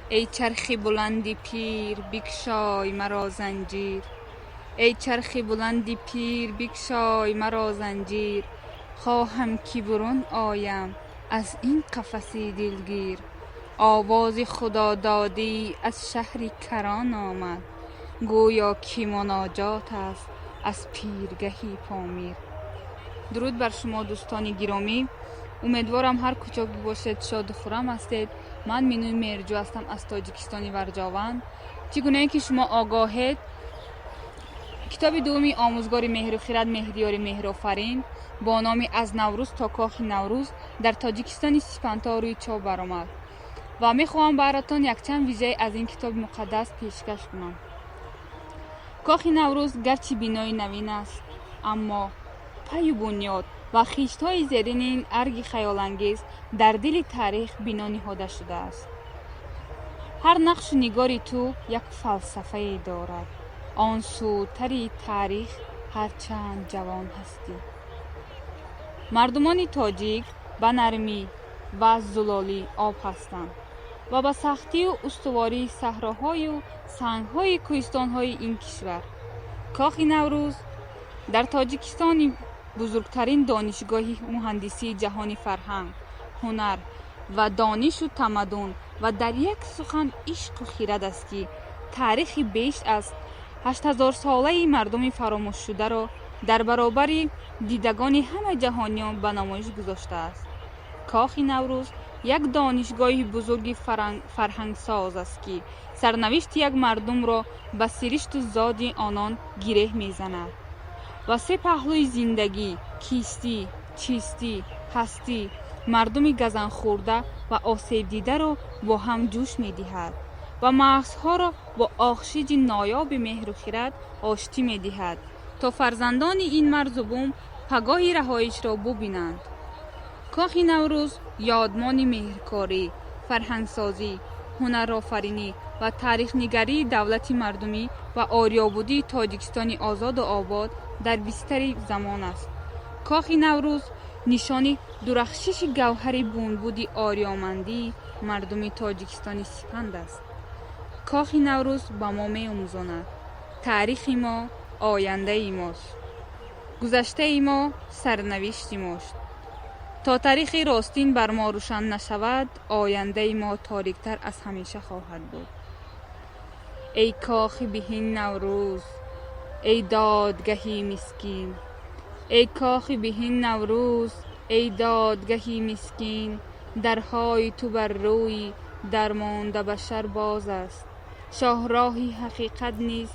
Эй чархи буланди пир, бикшой маро занҷир. Эй чархи буланди пир, бикшой маро занҷир. Хоҳам, ки бурун оям аз ин қафаси дилгир. Овози худододӣ аз шаҳри Карон омад, гӯё ки муноҷот аст аз пиргаҳи Помир. Дуруд бар шумо, дӯстони гиромӣ. Умедворам, ҳар куҷо бошед, шоду хуррам ҳастед. Ман Минӯи Меҳрҷӯ ҳастам аз Тоҷикистони варҷованд. Чӣ гунае ки шумо огоҳед, китоби дуюми омӯзгори меҳру хирад, Меҳриёри Меҳрофарин, бо номи «Аз Наврӯз то Кохи Наврӯз» дар Тоҷикистони Сипанто рӯи чоп баромад ва мехоҳам баратон якчанд вижаи аз ин китоби муқаддас пешкаш кунам. Кохи Наврӯз гарчи бинои навин аст, аммо паю бунёд ва хиштҳои зерини ин арги хаёлангез дар дили таърих бино ниҳода шудааст. Ҳар нақшу нигори ту як фалсафае дорад. Он сӯтари таърих, ҳарчанд ҷавон ҳастӣ. Мардумони тоҷик ба нармӣ ва зулолии об ҳастанд ва ба сахтию устувории саҳроҳою сангҳои кӯҳистонҳои ин кишвар. Кохи Наврӯз дар Тоҷикистони бузургтарин донишгоҳи муҳандисии ҷаҳони фарҳанг, ҳунар ва донишу тамаддун ва дар як сухан ишқу хирад аст, ки таърихи беш аз 8000-солаи мардуми фаромӯшшударо дар баробари дидагони ҳама ҷаҳониён ба намоиш гузоштааст. Кохи Наврӯз як донишгоҳи бузурги фарҳангсоз аст, ки сарнавишти як мардумро ба сиришту зоди онон гиреҳ мезанад ва се паҳлӯи зиндагӣ: кистӣ, чистӣ, ҳастӣ мардуми газанхӯрда ва осебдидаро бо ҳам ҷӯш медиҳад ва мағзҳоро бо охшиҷи ноёби меҳру хирад оштӣ медиҳад, то фарзандони ин марзу бум пагоҳи раҳоишро бубинанд. Кохи Наврӯз ёдмони меҳркорӣ, фарҳангсозӣ, ҳунарофаринӣ ва таърихнигарии давлати мардумӣ ва ориёбудии Тоҷикистони озоду обод дар бистари замон аст. Кохи Наврӯз нишони дурахшиши гавҳари бунбуди ориёмандии мардуми Тоҷикистони сипанд аст. Кохи Наврӯз ба мо меомӯзонад: таърихи мо ояндаи мост, гузаштаи мо сарнавишти мост. То таърихи ростин бар мо рӯшан нашавад, ояндаи мо ториктар аз ҳамеша хоҳад буд. Эй кохи беҳин Наврӯз, эй додгаҳи мискин, эй кохи беҳин Наврӯз, эй додгаҳи мискин, дарҳои ту бар рӯи дармонда башар боз аст. Шоҳроҳи ҳақиқат низ